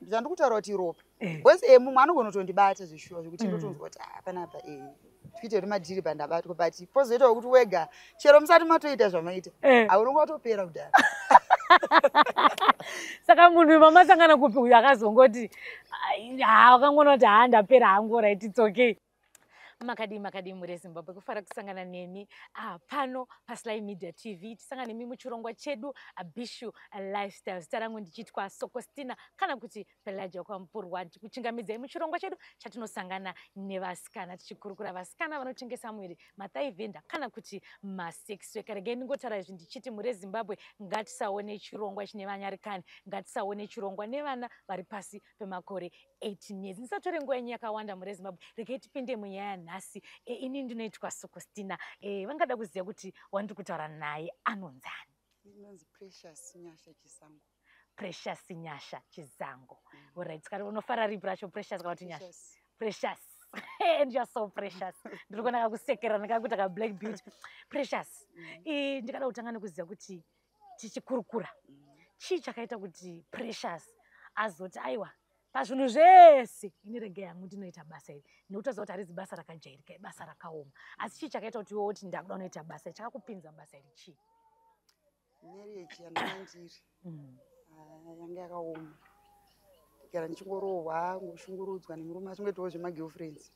Ndandikutaura kuti ropa because mumwe anogona kutondibata zvishuwa zvekuti ndotonzwa kuti, "Ah, panapa tikuite kuti madhiri pandabatwa," but pozoitawo kuti wega chero musati matoita zvamaita, haunonge watopera kudhara. Saka munhu mamasangana kupi uyu akazongoti, "Ha," wakangoona kuti, "Ha, ndapera hangu, right, it's okay"? Makadii, makadii muri Zimbabwe? Kufara kusangana nemi pano paSly Media TV, tisangana nemi muchirongwa chedu Bishu Lifestyle. Zita rangu ndichitwa Sokostina kana kuti Pelagia Kwamupurwa. Ndikuchingamidzai muchirongwa chedu chatinosangana nevasikana tichikurukura vasikana vanotengesa muviri, mathigh vendor kana kuti masex worker. Regai ndingotaura izvi ndichiti muri Zimbabwe, ngatisaone chirongwa chine vanyarikani, ngatisaone chirongwa nevana vari pasi pemakore 18 years. Ndisatore nguva yenyu yakawanda muri Zimbabwe, regai tipinde munyaya yanhasi. Ini ndinoitwa Sokostina. Vangada kuziva kuti wandiri kutaura naye anonzani? Inonzi Precious Nyasha Chisango. Precious Nyasha Chizango, alright. Saka unofara ripi racho, Precious kana kuti Nyasha? Precious. Precious, and you are so precious. Ndiri kuona kakusekera nekakuita kablack beauty. Precious, ndikada kutanga nekuziva kuti tichikurukura, chii chakaita kuti Precious azoti, "Aiwa, pazvinhu zvese ini regai hangu ndinoita basa iri," nekuti aziva kuti harizi basa rakajairika, ibasa rakaoma? Asi chii chakaita kuti iwe uti, "Ndakuda kunoita basa iri"? Chakakupinza basa iri chii? Marriage yandanga ndiri, yanga yakaoma. Ndigara ndichingorohwa, ngoshungurudzwa nemurume, achingoitawo zvemagirlfriends,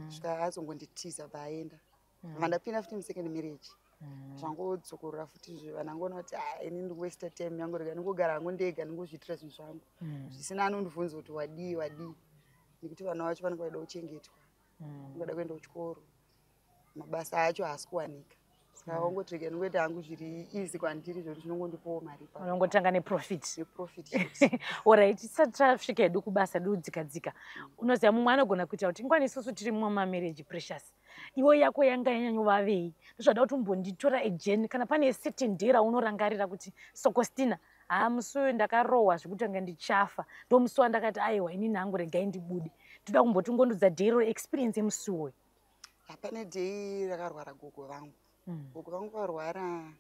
svika azongonditiza paaenda. Bva ndapinda futi musecond marriage, zvangodzokorora futi zve. Vanhu angoona kuti, "Ah, ini ndikuwaste time yangu, rega ndingogara hangu ndega, ndingozviitira zvinhu zvangu zvisina anondibvunza kuti wadii wadii," nekuti vana vacho vanenge vaida kuchengetwa, vangada kuenda kuchikoro, mabasa acho haasi kuwanika. Saka wangoti, "Rega ndingoita hangu zviri easy kwandiri, zvokuti zvinongondipawo mari." Unongotanga neprofit. Neprofit chete. Alright, tisati tasvika hedu kubasa dudzika dzika, unoziva mumwe anogona kuita kuti ingwani isusu tiri mumamarriage. Precious, iwe yako yanga yanyanyovavei? Ndozvada kuti umbonditora ejeni kana pane certain day raunorangarira kuti, "Sokostina, haa, musi uyu ndakarohwa zvekuti anga ndichafa, ndo musi wandakati, aiwa, inini hangu regai ndibude." Ndoda kumboti ungondudza day ro, experience yemusi uyu. Hapane day rakarwara gogo vangu. Gogo vangu varwara,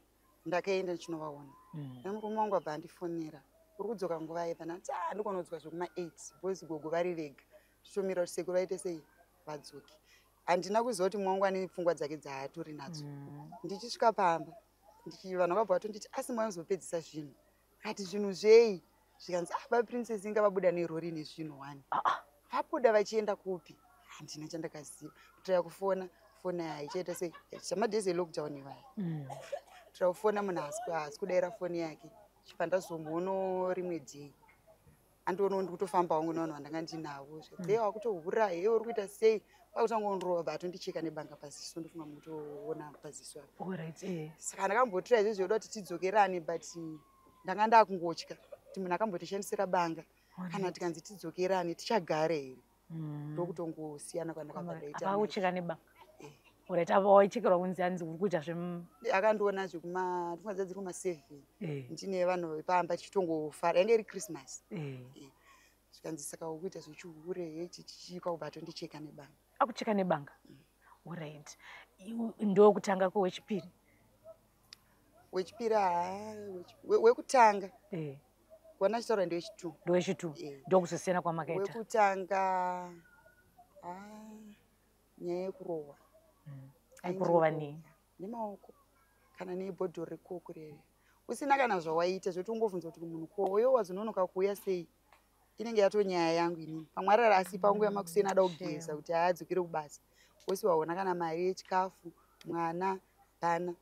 ndakaenda ndichinovaona nemurume wangu. Abva andifonera, "Uri kudzoka nguva yepa?" Ndati, "A, ndikonodzoka zvekuma8 because gogo vari vega, titomira kuti sekuru vaite sei, vadzoke." Handina kuziva kuti mumwe wangu ane pfungwa dzake dzaatori nadzo. Ndichisvika pamba, vanhu vakabva vatonditi, "Asi maizopedzisa zvinhu?" Kati, "Zvinhu zvei?" Zvikanzi, "Ah, vaPrincess inga vabuda nerori nezvinhu wani." Vabuda vachienda kupi? Handina chandakaziva. Kutoya kufona, foni haichaita sei, chamadhezi elockdown ivaya. Toya kufona munhu, haasi kudaira foni yake. Chibva ndazombono rimwe day andionawo ndikutofamba wangu nevanhu vandanga ndinavo. Zvikati, "He, wakutohura, he, uri kuita sei?" Kwakutanga kundorova, bva atondicheka nebanga paziso. Ndofunga mutoona paziso apa. Saka ndakambotora izvozvo zvoda kuti tidzokerane, but ndanga ndakungotya kuti munhu akambotishandisira banga, kana tikanzi tidzokerane, tichagare here? Ndokutongosiyana kwandakabva ndaita naye. Akakucheka nebanga? Eh. Alright, apa waichekerwa kunzi hanzi uri kuita zvem Akandiona zvekuma ndinga dziri kuma7, ndine vanhu vepamba tichitongofara, yange iri Christmas. Zvikanzi, "Saka uri kuita zvechihure chichichi?" Kwakubva atondicheka nebanga. Akucheka nebanga, alright. Ndokutanga kwewechipiri? Wechipiri, haa, wekutanga wana chitaura ndewechitu. Ndowechitu. Eh. Ndokuzosiyana kwamakaita? Wekutanga, haa, nyaya yekurohwa. Aikurova nei? Nemaoko kana nebhodhoro reCoke rere, usina kana zvawaita, zvekuti ungovhunza kuti munhu koyo wazononoka kuuya sei. Inenge yatonyaya yangu inini. Pamwe arara asi panguva yamakuseni ada kugeza kuti haadzokere kubasa, wosi waona kana mari yechikafu mwana hapana.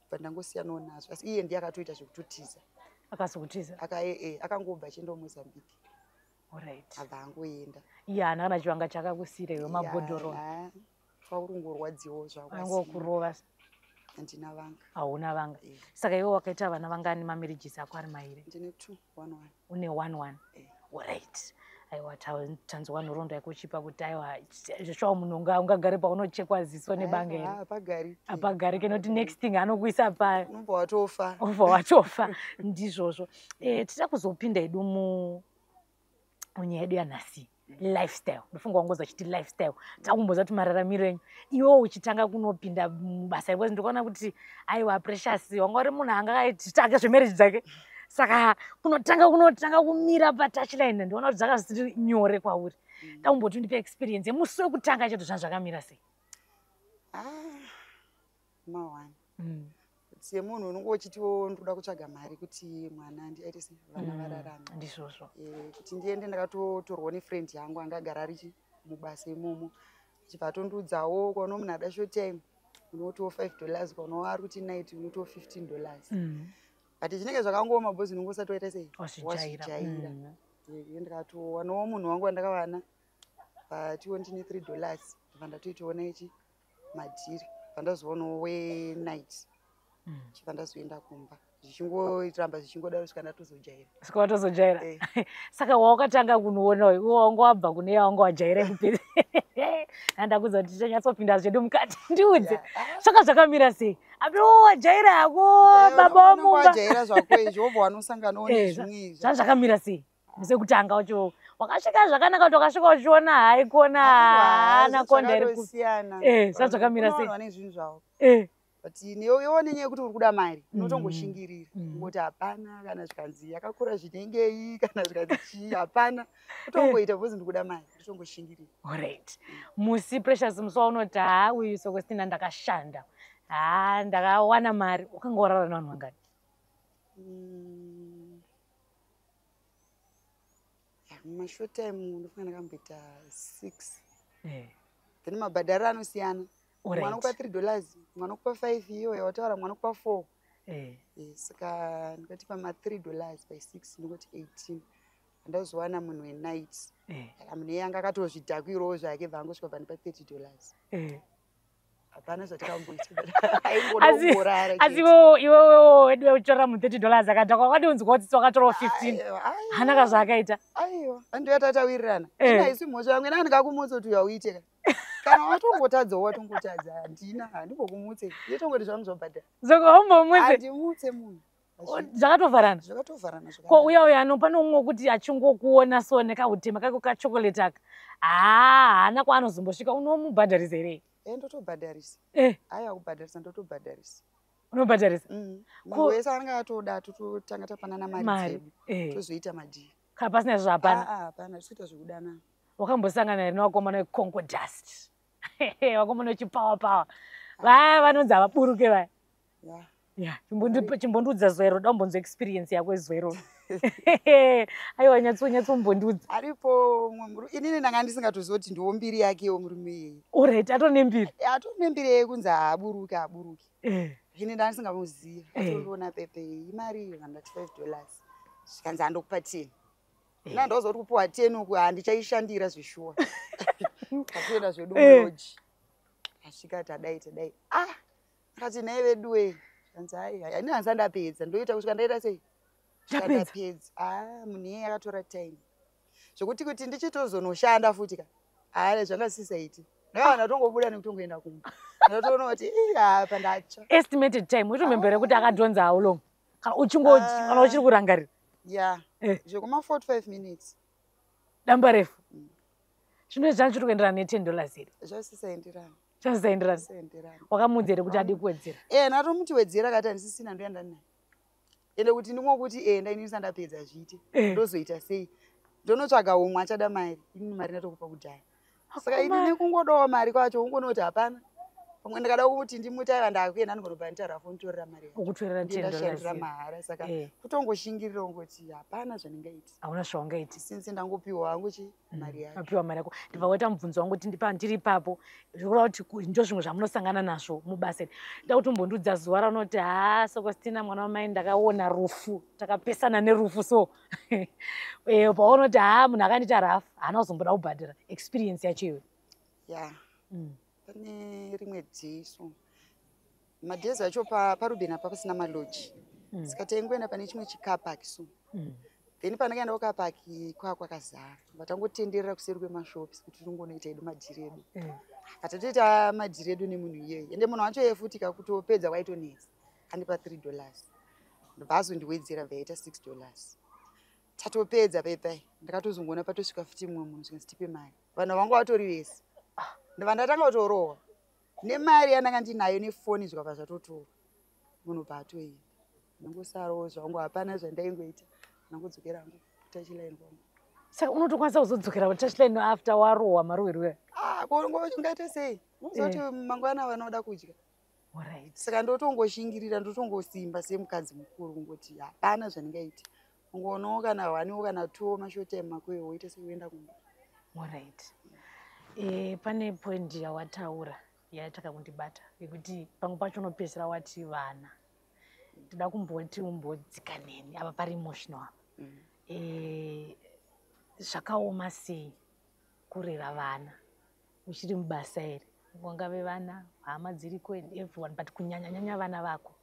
Bva ndangosiyanawo nazvo, asi iye ndiye akatoita zvekutotiza. Akazokutiza? Akangobva achiendawo Mozambique. Abva angoenda. Iye haana kana chivanga chakakusiyira iwe, mabhodhoro? Kwaurungorwadziwo zvako. Angorova. Handina vanga. Hauna vanga? Eh. Saka iwe wakaita vana vangani, mamarriages ako ari mairi? Ndine two, one one. Une one one? Eh. Alright, aiwa, tanzwa nhoroondo yako uchipa kuti, aiwa, zveshuwa munhu ungagare paunochekwa ziso nebanga here? Hapagariki. Hapagarike, nokuti next thing anokuisa pa Unobva watofa. Ubva watofa, ndizvozvo. Tida kuzopinda hedu munyaya yedu yanhasi, lifestyle. Ndofunga wangoza uchiti lifestyle, takumboza kuti mararamiro enyu iwewo uchitanga kunopinda mubasa, because ndikuona kuti, aiwa, Precious wanga uri munhu anga akaitake zvemarriage dzake. Saka kunotanga kumira patouchline, ndiona kuti zvanga zvisiri nyore kwauri. Daumboti undipe experience yemusi wekutanga cheto, zvanga zvakamira sei? Ah, ma1 semunhu unonge uchitiwo ndoda kutsvaga mari kuti mwana aite se vana vararame. Ndizvozvo. Kuti ndiende, ndakatotorwawo nefriend yangu anga agara ari mubasa imomo, achibva atondiudzawo, ukaona munhu ada short time unotiwo $5, ukaona ari kuti night unotiwo $15. But zvinenge zvakangooma because unenge usati waita sei? Wazvijaira. Wazvijaira. Ndikatowanawo munhu wangu wandakawana, vatiwo ndine $3, ndobva ndatoitawo ichi madhiri, bva ndazoonawo wenight, chibva ndazoenda kumba, zvichingoramba zvichingodaro svika ndatozojaira. Saka watozojaira. Eh. Saka wawakatanga kunoona iwe wanga wabva kune yawanga wajaira kuperi, andakudza kuti tichanyatsopinda zvedu mukati, ndiudze. Zvaka zvakamira sei? Api wajaira hako baba wamumba. Wajaira zvako izvi, wobva wanosanganawo nezvimwe izvi. Zvanga zvakamira sei musi wekutanga wacho? Wakasvika zvakanaka kuti wakasvika uchiona haikona anaconda iri ku Zvakatosiyana. Zvanga zvakamira sei? Vane zvinhu zvavo, but iwewo nenyaya yekuti uri kuda mari unotongoshingirira. Ngoti hapana kana zvikanzi yakakura zvinengei, kana zvikanzi chii, hapana, kutongoita because ndikuda mari, ndotongoshingirira. Alright, musi Precious, musi waunoti ha, uyu Sokostina, ndakashanda, ha, ndakawana mari, wakanga warara nevanhu vangani? Ya, mumashort time ndinofunga ndakamboita six. Then mabhadhariro anosiyana. Mwana kupa $3, mwana kupa 5, iyo yawataura, mwana kupa 4. Saka ndikati pama $3 by 6 ndingoti 18. Andazowana munhu wenight. Saka munhu iye anga akatozvidhakwirawo zvake, bva angosvika pandipa $30. Hapana zvatikamboita, aingoda kungorara Asi chete. iwewo wedu uchitorera mu $30, akadhakwa, wakadonzwa kuti wakatorawo 15? Aiwa, aiwa. Hana kazvaakaita. Aiwa, andiyo tatawirirana. Ina isi mhosva yangu, ina ndingakumutsa kuti uya uite ka? Kana watongotadzawo watongotadza, handina, handimbokumutse, iye tongoti zvangu zvabhadhara. Saka haumbomutse? Handimutse munhu. Hazviiti. Zvakatovharana. Zvakatovharana. Ko Zvakanaka. uya uya ano, pane umwe wekuti achingokuona so nekautema kako kachocolate aka, haa, haana kwaanozombosvika, unomubhadharisa here? Ndotobhadharisa. Aiwa, kubhadharisa ndotobhadharisa. Unobhadharisa? Munhu wese anenge atoda, tototanga tapanana mari Mari. dzedu, tozoita madhiri. Kana pasina izvo hapana. Ah, ah, hapana, tisoita zvekudanana. Wakambosangana here nevakomana veconco dust, vakomana vechipower power vaya vanonzi havaburuke vaya? Ya. Ya, chimbondiudza zuva iro, daumbonzwa experience yako yezuva iroro. Aiwa, nyatsombondiudza. Aripo mumwe inini ndanga ndisingatozivi kuti ndiwo mbiri yakewo murume iyeye. Alright, atori nembiri. Atori nembiri yeye kunzi haaburuki, haaburuki. Ini ndanga ndisingamuzivi. Atondiona pepe, imari iyo, ndati $5, zvikanzi handokupa 10. Ina ndauza kuti kupiwa 10 uku handichaishandira zvishuwa. Tatoenda zvedu mulodge, asvika, tadai tadai, ah, akati, "Nhai veduwe." Zvikanzi, "Ai, ini handisa ndapedza, ndoita kusvika ndaita sei." Kusvika Ndapedza. ndapedza. Ah, munhu iyeye akatora time zvokuti kuti ndichitozonoshanda futi ka, haa, zvanga zisisaiti. Ndakava ndatongobuda nekutongoenda kumba, ndatoona kuti ii, apa ndatsva. Estimated time, uchitomembera kuti akadhonza how long, kana uchingo Ah. kana uchiri kurangarira? Ya. Zvekuma 45 minutes. Damba refu. Zvino zvanga chiri kuenderana ne$10 here? Zvasisaenderana. Zvazisaenderana. Zvisaenderana. Wakamuudza here kuti adi kuwedzera? Ndatomuti wedzera, akati handisisina, ndoenda naye. Ende kuti ndingokuti enda, inini sandapedza zviite. Ndozoita sei? Ndonotsvaga umwe achada mari, inini mari ndatokupa kudhaya. Saka ini Akomana. nekungodawo mari kwacho, ungonoti hapana. Pamwe ndikada kuti ndimuti aiwa, ndakuenda, ndingonobva nditaura foni, torera mari yacho. Ukutorera $10. Ndashandira mahara, saka kutongoshingirira kungoti hapana zvandingaiti. Hauna zvaungaiti. Since ndangopiwa hangu chi mari yacho. Apiwa mari yako. Ndibva waita mubvunzo wangu kuti ndiri ipapo, zvikureva kuti ndo zvimwe zvamunosangana nazvo mubasa iri. Nda kuti umbondiudza zuva raunoti, "Ha, Sokostina mwana wamai, ndakaona rufu, takapesana nerufu." So paunoti, "Ha, munhu akandiita rafu, haana kuzomboda kubhadhara," experience yacho iwe. Ya. Pane rimwe day, so madays acho paRuben apa pasina malodge, saka taingoenda pane chimwe chicar park so. Then pandakaenda kucar park kwaa kwakazara, vatangotenderera kuseri kwemashops kuti tinongonoita edu madhiri edu. Patatoita madhiri edu nemunhu iyeye, ende munhu wacho iye futi kakutopedza waitonetsa, andipa $3, ndobva azondiwedzera, bva yaita $6. Tatopedza paipai, ndakatozongoona patosvika futi mumwe munhu, zvikanzi, "Tipe mari." Vanhu vanga vatori vese, ndobva ndatanga kutorohwa nemari yandanga ndinayo nefoni, zvikabva zvatotorwa, munhu bva atoenda. Ndangosarawo zvangu, hapana zvandaingoita, ndangodzokera hangu kutouchline kwangu. Saka unotokwanisa kuzodzokera kutouchline after warohwa marohwerwe? Ah, ungaite sei? Unoziva kuti mangwana vanoda kudya. Saka ndotongoshingirira, ndotongosimba semukadzi mukuru, kungoti hapana zvandingaita. Ungoonawo kana onewo kana two mashort time makoyo, woita sekuenda kumba. Alright. Pane point yawataura yataka kundibata, yekuti pamwe pacho unopedzisira wati vana. Ndoda kumboti umbodzika neni apa pari emotional apa. Zvakaoma sei kurera vana uchiri mubasa iri? Wangave vana, hama dziriko and everyone, but kunyanya-nyanya vana vako.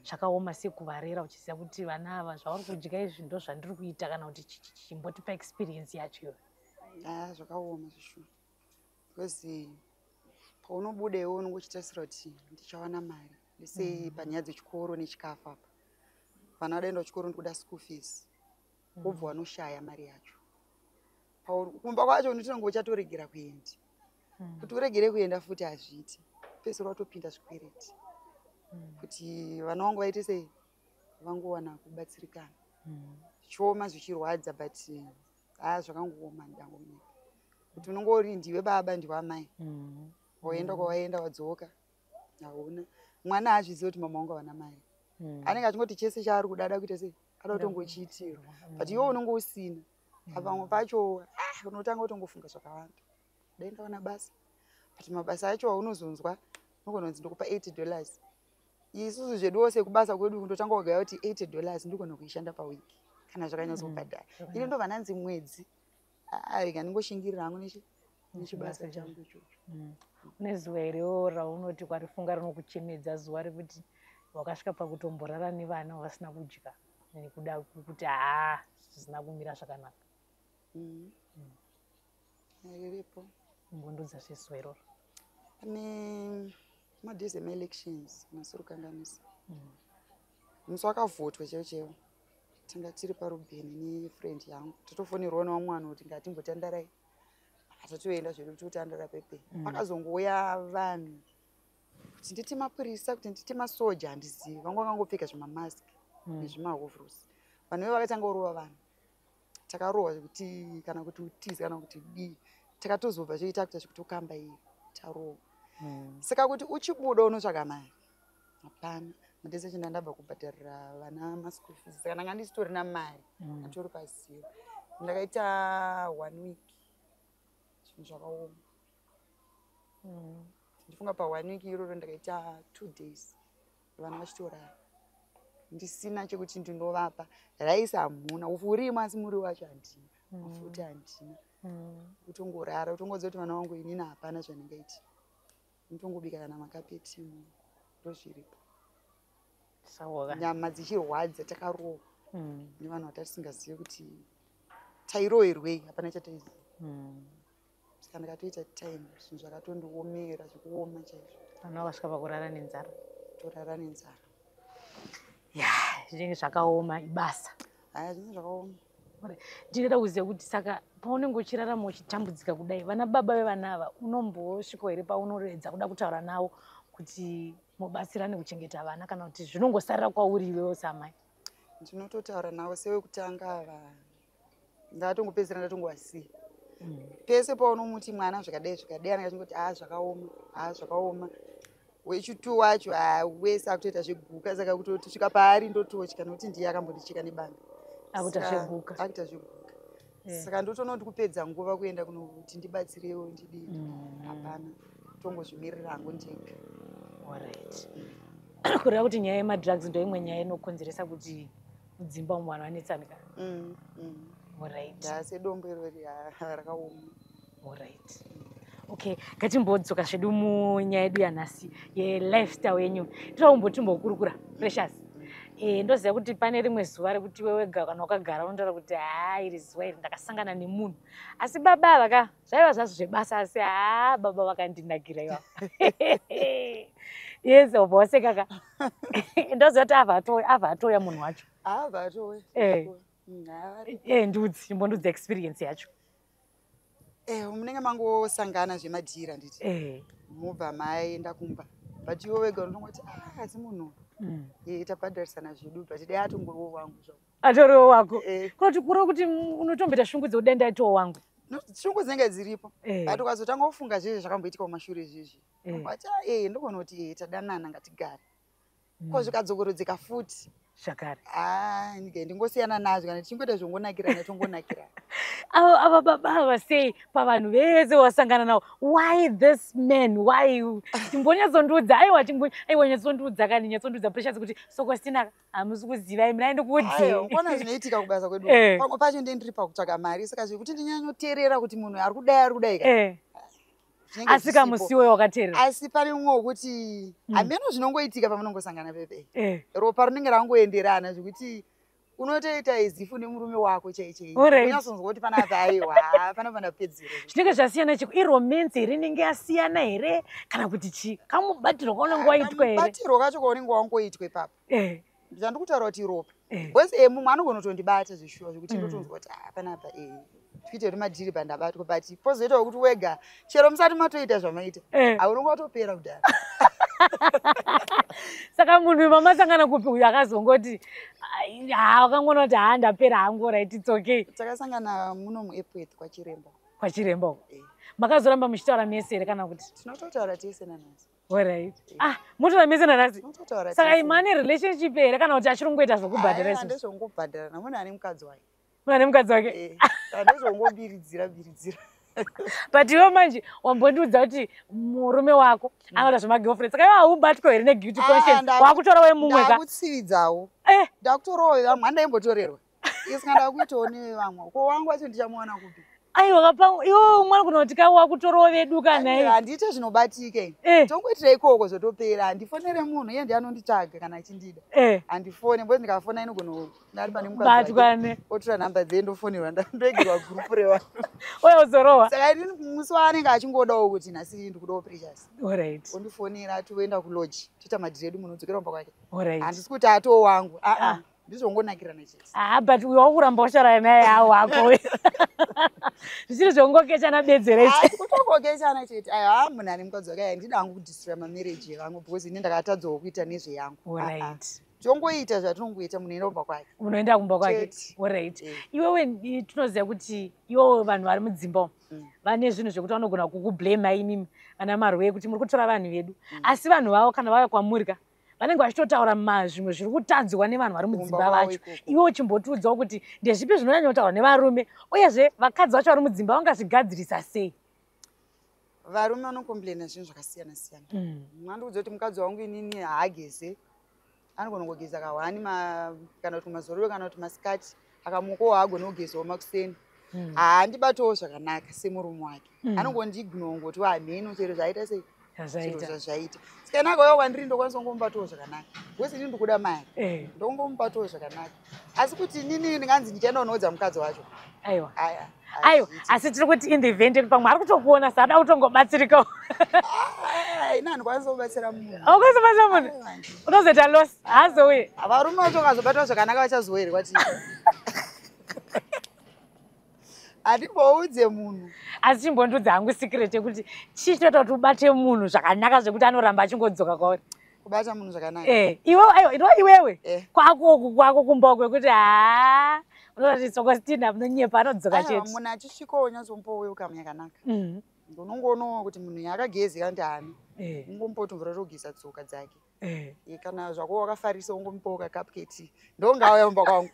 Zvakaoma sei kuvarera uchiziva kuti vana ava zvavari kudya izvi ndo zvandiri kuita, kana kuti chimbotipa experience yacho iyoyo? Haa, zvakaoma zvishuwa, because paunobuda iwe unonge uchitarisira kuti ndichawana mari lesei panyaya dzechikoro nechikafu. Apa vana vadaenda kuchikoro, ndikuda school fees, wobva wanoshaya mari yacho. Kumba kwacho unotinonge uchatoregera kuenda. Kuti uregere kuenda futi hazviiti, pedzisira watopinda zvikwereti kuti vana vangu vaite sei, vangowana kubatsirikana. Zvichioma, zvichirwadza, but haa, zvakangooma ndangomunyika kuti unonge uri ndiwe baba, ndiwe amai. Waenda kwawaenda, wadzoka, hauna mwana. Haazvizivi kuti mama vangu havana mari. Anenge achingoti chese chaari kuda, ada kuita sei, ada kutongochiitirwa, but iwe unonge usina. Pamwe pacho, ah, unotanga kutongofunga zvakawanda, dai ndawana basa. But mabasa acho aunozonzwa, unogona kunzi ndokupa $80. Isusu zveduwo sekubasa kwedu, kundotanga kugaya kuti $80 ndigona kuishanda pawiki kana zvakanyatsokubhadhara. Ini ndobva ndanzi mwedzi. Ah, rega ndingoshingirira hangu nechibasa changu ichocho. Une zuva irewo raunoti kwarifunga rinokuchemedza, zuva rekuti wakasvika pakutomborara nevana vasina kudya nekuda kwekuti haa, zvisina kumira zvakanaka? Riripo. Mbondudza zvezuva iroro. Pane madays emaelections, masiri kukanganisa, musi wakavhotwa chaiwo chaiwo, tanga tiri parubheni nefriend yangu, totofonerwawo nevamwe vanhu kuti ngatimbotandarai. Tatoenda zvedu totandara pepe. Pakazongouya vanhu, kuti nditi mapurisa, kuti nditi masoja, handizivi. Vanga vakangopfeka zvimamask nezvimahovhorosi. Vanhu ivo vakatanga kurova vanhu. Takarohwa zvekuti kana kuti utize kana kuti dii, takatozobva zvoita kuita zvekutokamba iyo tarohwa. Saka kuti uchibuda unotsvaga mari, hapana. Madays acho ndandabva kubhadharira vana maschool fees, saka ndanga ndisitorina mari. Atori pazero. Ndakaita one week, zvinhu zvakaoma. Ndifunga paone week iroro ndakaita 2 days vana vachitorara, ndisina chekuti ndinovapa. Raisi hamuna, upfu urimo asi muriwo wacho handina, mafuta handina. Kutongorara, kutongodza kuti vana vangu, inini hapana zvandingaiti, nditongobika kana makapeti, ndozviripo. Sawoka. Nyama dzichirwadza, takarohwa nevanhu vatatisingazivi kuti tairoherwei, hapana chataiziva. Saka ndakatoita time, zvinhu zvakatondiomera zvekuoma chaizvo. Vana vakasvika pakurara nenzara? Torara nenzara. Ya, zvinenge zvakaoma, ibasa. Haya, zvinhu zvakaoma. Ndinoda kuziva kuti saka paunenge uchirarama uchitambudzika kudai, vana baba vevana ava unombosvikawo here paunoredza kuda kutaura navo kuti mubatsirane kuchengeta vana, kana kuti zvinongosarira kwauri iwewo samai? Ndinototaura navo. Sewekutanga ava, ndatongopedzisira ndatongovasiya. Pese paunomuti mwana zvakadai zvakadai, anenge achingoti, "Haa, zvakaoma, haa, zvakaoma." Wechitwo wacho, haa, wese akutoita zveguka, saka kutoti svika paari ndototya nokuti ndiye akambondicheka nebanga. Akuita zveguka. Akuita zveguka. Saka ndotoona kuti kupedza nguva kuenda kunokuti ndibatsirewo, ndidini, hapana, tongozvimirira hangu ndega. Alright, kureva kuti nyaya yemadrugs ndo imwe nyaya inokonzeresa kuti mudzimba umu vanhu vanetsanika? Alright. Ndasedombo irori rakaoma. Alright, okay, ngatimbodzoka zvedu munyaya yedu yanhasi yelifestyle yenyu. Toda kumbotimbokurukura, Precious. Ndoziva kuti pane rimwe zuva rekuti iwe wega kana wakagara unotaura kuti, "Haa, iri zuva iri ndakasangana nemunhu, asi baba ava ka, zvaiva zvazvo zvebasa, asi haa, baba vakandinakira ivavo." Yes, wabva waseka ka. Ndoziva kuti avha atouya munhu wacho. Haabva atowe. Ndudzi, chimbondudza experience yacho. Munenge mangosangana zvemadhira, nditi mubva maenda kumba, but iwe wega unotongoti, "Ah, asi munhu Tabhadharisana zvedu, but dai atongoriwo wangu zvavo. Atoriwo wako. Kunoti kureva kuti unotomboita shungu dzekuti dai ndaitowo wangu? Shungu dzinenge dziripo, but ukazotanga kufunga zvezve zvakamboitika kumashure zvezvi, wati ndogona kuti tadanana, ngatigare. Ko zvikadzokorodzeka futi zvakare? Ndingosiyana nazvo. Kana tichingoita zvongonakirana, tongonakirana. Ava baba ava, sei pavanhu vese wasangana navo, why this man? Why? Chimbonyatsondiudza. Aiwa, aiwa, nyatsondiudza kani, nyatsondiudza, Precious, kuti Sokostina hamusi kuziva imi, naindikuudzei. Kona zvinoitika kubasa kwedu, pamwe pacho ndee ndiri pakutsvaga mari, saka zvekuti ndinyanyoteerera kuti munhu ari kudai, ari kudai ka, asi kamusiwo wakateerera. Asi pane mumwe wekuti hameno zvinongoitika pamunongosangana pepe, ropa rinenge rangoenderana zvekuti unotoita izifu nemurume wako chai chai. Unyatsonzwa kuti panapa, aiwa, pana pandapedzera. Zvinenge zvasiyana chiko? Iromance here inenge yasiyana here, kana kuti chii? Kamubatirwo kaunenge waitwa here? Kamubatirwo kacho kaunenge wangoitwa ipapo, ndandikutaura kuti ropa, because mumwe anogona kutondibata zvishuwa zvekuti ndotonzwa kuti panapa tikuite kuti madhiri pandabatwa, but pozoitawo kuti wega chero musati matoita zvamaita, haunonge watopera kudhara. Saka munhu mamasangana kupi uyu akazongoti, ha, wakangoona kuti ha, ndapera hangu, right, it's okay? Takasangana muno muEpworth, kwaChiremba. KwaChiremba uko. Makazoramba muchitaura mese here, kana kuti? Tinototaura tese nanhasi. Alright, ah, motaura mese nanhasi? Tinototaura. Saka imane relationship here, kana kuti achiri kungoita zvokubhadhara izvozvo? Ndezvongobhadhara namunhu ane mukadzi wake. Munhu ane mukadzi wake. Ndezvongobiridzira biridzira. But iwe manje wambondiudza kuti murume wako anoda zvemagirlfriend, saka iwe haubatwa here neguilty conscience, wakutora wemumwe ka? Ndakutsividzawo. Ndakutorawo vamwe, handaimbotorerwa isika, ndakuitawo nevamwe. Ko wangu wacho ndichamuwana kupi? Aiwa, kapa iwe mwana kuna kuti ka wakutorawo vedu kana? Handiite zvinobatike. Tongoitira ikoko, zvotopera. Handifonere munhu, iye ndiye anonditsvaga kana achindida. Handifone because ndikafona inogona ndari pane mukadzi Batwane. otora nhamba dze, ndofonerwa, ndoegerwa gurupu revanhu. Uye uzorohwa. Saka inini musi waanenge achingodawo kuti nhasi ndikudawo Precious, ondifonera, toenda kulodge, toita madhiri edu, munhu odzokera kumba kwake. Handisi kuti atoo wangu, aa, ndizvongonakirana chete. Ah, but uyo wakuramba usharaya naye awo wako, zvichiri zvongokechana bedzere. Kutongokechana chete. Aiwa, munhu ane mukadzi wake, handida hangu kudistroya mamarriage evamwe, because ini ndakatadzawo kuita nezveyangu. Tongoita zvatinongoita, munhu enda kumba kwake. Unoenda kumba kwake. Chete. Alright. Iwewe tinoziva kuti iwewe vanhu vari mudzimba umu vane zvinhu zvekuti vanogona kukublema imimi vana Marwei kuti muri kutora vanhu vedu, asi vanhu vavo kana vauya kwamuri ka, vanenge vachitotaura zvimwe zviri kutadzwa nevanhu vari mudzimba Kumba kwavo vacho. ikoko. Iwe uchimbotiudzawo kuti ndezvipi zvinonyanyotaurwa nevarume, uyezve vakadzi vacho vari mudzimba vangazvigadzirisa sei? Varume vanocomplaina zvinhu zvakasiyana siyana. Mandikuudza kuti mukadzi wangu inini haageze, anogona kugeza kahwani kana kuti mazororo, kana kuti masikati akamukawo haagoni kugezawo makuseni. Haandibatowo zvakanaka semurume wake. Anongondiignore, hameno chero zvaita sei, chero Zvaita. Zvazvaita. Saka ini akauya kwandiri, ndokwanisa kungomubatawo zvakanaka because inini ndikuda mari. Ndongomubatawo zvakanaka, asi kuti inini ndinganzi ndichaenda kunoudza mukadzi wacho? Aiwa. Aya. Aiwa, asi tiri kuti in the event yekuti pamwe ari kutokuona, saada kutongobatsirikawo. Ini handikwanisa kubatsira munhu. Haukwanisi kubatsira munhu? Aiwa. Unozoita loss, haazouye. Varume vacho vakazobatwa zvakanaka vachazowa here? Kwati handimboudze munhu. Asi chimbondiudza hangu secret yekuti chii chinoita kuti ubate munhu zvakanaka zvekuti anoramba achingodzoka kwauri? Kubata munhu zvakanaka? Iwe, aiwa, ino iwewe kwako uku, kwako kumba uku, kwekuti haa, unoti Sokostina munonyepa, anodzoka Aiwa, chete. Munhu achisvikawo unyatsomupawo welcome yakanaka. Unongoonawo kuti munhu yakagezeka ndani. Ungomupa kuti mvura, togeza tsoka dzake. Kana zvako wakafarisa, ungomupawo kakapu ketii, ndongauya mumba kwangu,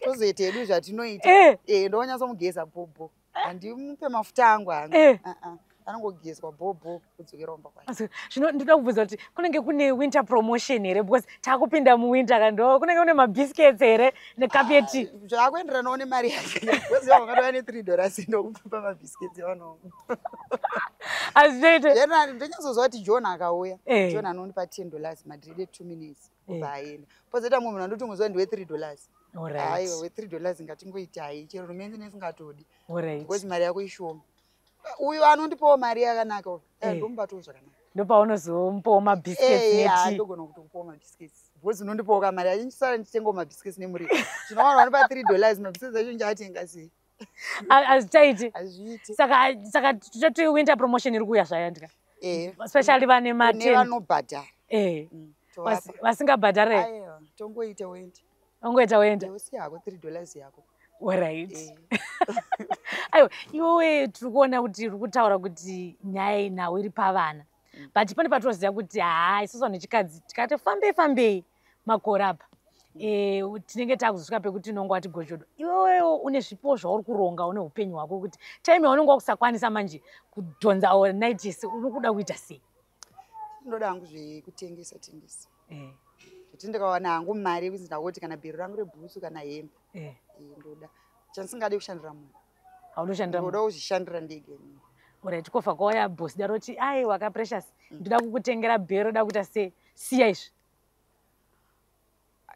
tozoita hedu zvatinoita. Ndonyatsomugeza bhobho, handimupe mafuta angu hangu. Ah, ah. Anongogezwa bhobho, kudzokera kumba kwake. Asi zvino ndinoda kubvunza kuti kunenge kune winter promotion here? Because takupinda muwinter kando, kunenge kune mabiscuits here nekapu yetii? Zvakuenderanawo nemari yake. Weziva wakatouya ne$3, ndokupa mabiscuits evanomo. Hazvitoite. Generally ndonyatsozwa kuti John akauya, John anondipa $10, madrede 2 minutes, obva aenda. Pozoita mumwe munhu andotongoziva ndiwe $3. Aiwa, we$3 ngatingoitai chero rumenzi nesingatodi, because mari yako ishoma. Uyu anondipawo mari yakanaka uyu. Ndomubatawo zvakanaka. Ndopaunozomupawo mabiscuits netii? Ndogona kutokupawo mabiscuits because unondipawo kamari yacho, ndichisara ndichitengawo mabiscuits nemuriwo. Zvinowana vanopa $3, mabiscuits acho ndichaatenga sei? Hazvichaiti. Hazviiti. Saka tototi winter promotion iri kuuya zvayandika, especially vane Kune ma10. vanobhadhara. Tovapa. Vasingabhadhare? Aiwa, tongoita woenda. Ongoita woenda. Usiya hako $3 yako. Alright. Eh. Aiwa, iwewe tiri kuona kuti uri kutaura kuti nyaya iyi nhau iri pavana, but pane patinoziva kuti haa, isusu vanhu vechikadzi tikati fambei fambei makore apa, tinenge takuzosvika pekuti unonge wati gojodo. Iwewewo une zvipo zvauri kuronga, une upenyu hwako, kuti time yaunenge wakusakwanisa manje kudhonza all night yese, uri kuda kuita sei? Ndoda hangu zvekutengesa tengesa, kuti ndikawana hangu mari yekuti ndakuti kana bhero rangu rebhutsu kana hembe. Ndoda chandisingadi kushandira munhu. Haundoshandira munhu. Ndoda kuzvishandira ndega inini. Alright, kobva kwauya bhosi daroti, "Aiwa ka Precious, ndoda kukutengera bhero," da kuita sei? Siya izvi.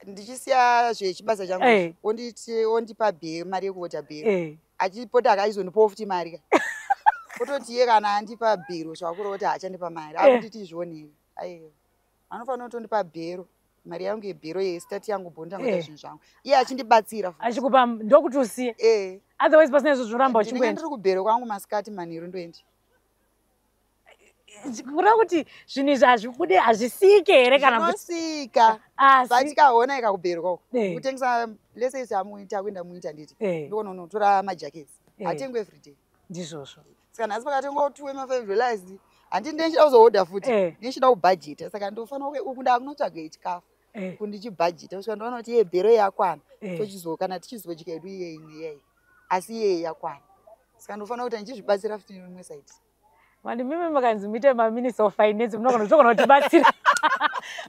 Ndichisiya zvechibasa changu, onditi ondipa bhero, mari yekuodha bhero, achipota akaizondipawo futi mari ka, ototi iye kana andipa bhero zvakureva kuti haachandipa mari. Akunditi zvionei, aiwa, anofanira kutondipa bhero, mari yangu yebhero yestart yangu, bho ndangoita zvinhu zvangu, iye achindibatsira futi. Achikupa ndokuti usiye? Eh. Otherwise pasina izvo zvinoramba Ndinenge uchingoenda. ndiri kubhero kwangu masikati, manheru ndoenda. Kureva kuti zvinhu izvi hazvibude, hazvisike here kana kuti? Zvinosika. Asi Vatikaona ikakubhero kwako kutengesa lese chamuita kuenda muita nditi ndikuona unotora majakets, hatengwi everyday. Ndizvozvo. Saka nhasi pakatengwa two ema$5, handi ndinechida kuzohodha futi. Ndinechida kubhajeta, saka ndofanira uku ndakunotsvaga chikafu, kundichibhajeta kusvika ndaona kuti iye bhero yakwana. Tochizo kana tichizodya hedu iye imwe iyeye, asi iyeye yakwana, saka ndofanira kuti ndichizvibatsira futi nerimwe side. Mani mimi makanzi muite maminister of finance, munogona kutogona kutibatsira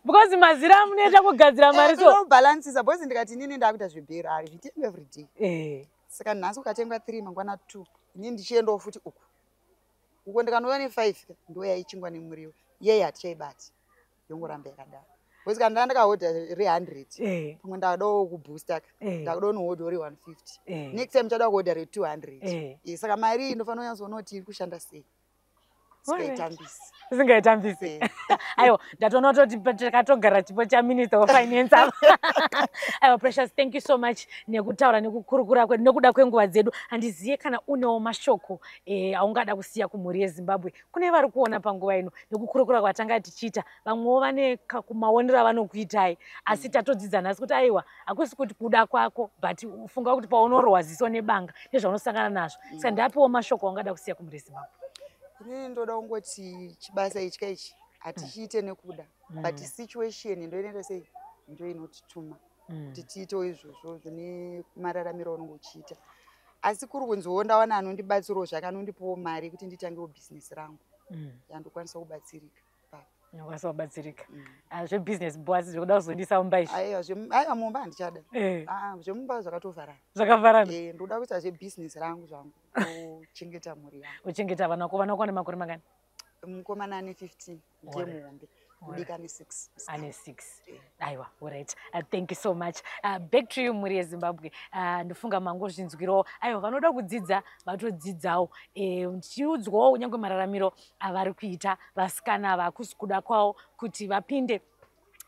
because mazira amunoita kugadzira mari so. Ndinobhalansisa because ndikati inini ndakuita zvebhero, hari zvitengwa everyday. Saka nhasi ukatengwa three, mangwana two, inini ndichiendawo futi uku uko, ndikanouya nefive ndo yaichingwa nemuriwo, iyeye hatichaibati, yongoramba yakadaro, because kana ndaa ndakahodha re100, pamwe ndadawo kuboosta ka, ndakuda kunohodha re150, next time chada kuhodha re200. Saka mari iyi ndofanira kunyatsoona kuti iri kushanda sei, singaitambisi. Singaitambisi. Aiwa, ndatoona kutoti takatogara chipo chaminister of finance apa. Aiwa Precious, thank you so much nekutaura nekukurukura kwedu. Nekuda kwenguva dzedu, handiziye kana unewo mashoko aungada kusiya kumhuri yeZimbabwe, kune vari kuona panguva ino, nekukurukura kwatanga tichiita. Vamwewo vane maonero avanokuitai, asi tatodzidza nhasi kuti aiwa, hakusi kuti kuda kwako, but funga kuti paunorohwa ziso nebanga nezvaunosangana nazvo. Saka ndapiwo mashoko aungada kusiya kumhuri yeZimbabwe. Inini ndoda kungoti chibasa ichi kaichi hatichiite nekuda, but situation ndo inoita sei, ndo inotituma kuti tiitewo izvozvo zvine mararamiro aunenge uchiita. Asi kuri kunziwo ndawana anondibatsirawo zvake, anondipawo mari yekuti nditangewo bhizinesi rangu, yandokwanisa kubatsirika ipapo. Unokwanisa kubatsirika. Ah, zvebhizinesi boss zvekuda kuzondisa mumba izvi? Aiwa, aiwa, mumba handichada. Ah, zvemumba zvakatovharana. Zvakavharana. Eh, ndoda kuita zvebhizinesi rangu zvangu, kuchengeta mhuri yangu. Uchengeta vana vako. Vana vako vane makore mangani? Mukomana ane 15, ndiye muhombe, mudiki ane 6. Ane 6. Aiwa, alright, thank you so much. Back to you, mhuri yeZimbabwe. Ndofunga mangozvinzwirawo. Aiwa, vanoda kudzidza vatodzidzawo. Ndichiudzwawo kunyange mararamiro avari kuita vasikana ava, hakusi kuda kwavo kuti vapinde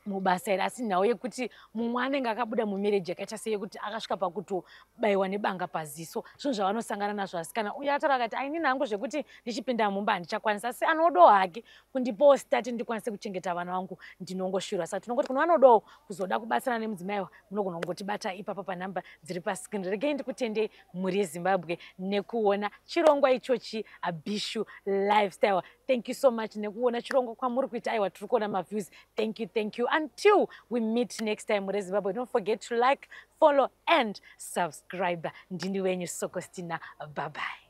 mubasa iri, asi nhau yekuti mumwe anenge akabuda mumarriage yakaita seyekuti akasvika pakutobayiwa nebanga paziso, zvinhu zvavanosangana nazvo vasikana. Uye ataura akati, "Ainini hangu zvekuti ndichipinda mumba handichakwanisa, asi anodawo hake kundipawo start ndikwanise kuchengeta vana vangu, ndinongoshura." Saka tinongoti kune vanodawo kuzoda kubatsirana nemudzimai, munogona kungotibata ipapa panhamba dziri pascreen. Regai ndikutendei, mhuri yeZimbabwe, nekuona chirongwa ichochi, Abishu Lifestyle. Thank you so much nekuona chirongwa kwamuri kuita. Aiwa, tiri kuona maviews. Thank you, thank you. Until we meet next time, mhuri yeZimbabwe, don't forget to like, follow and subscribe. Ndini wenyu Sokostina. Bye bye.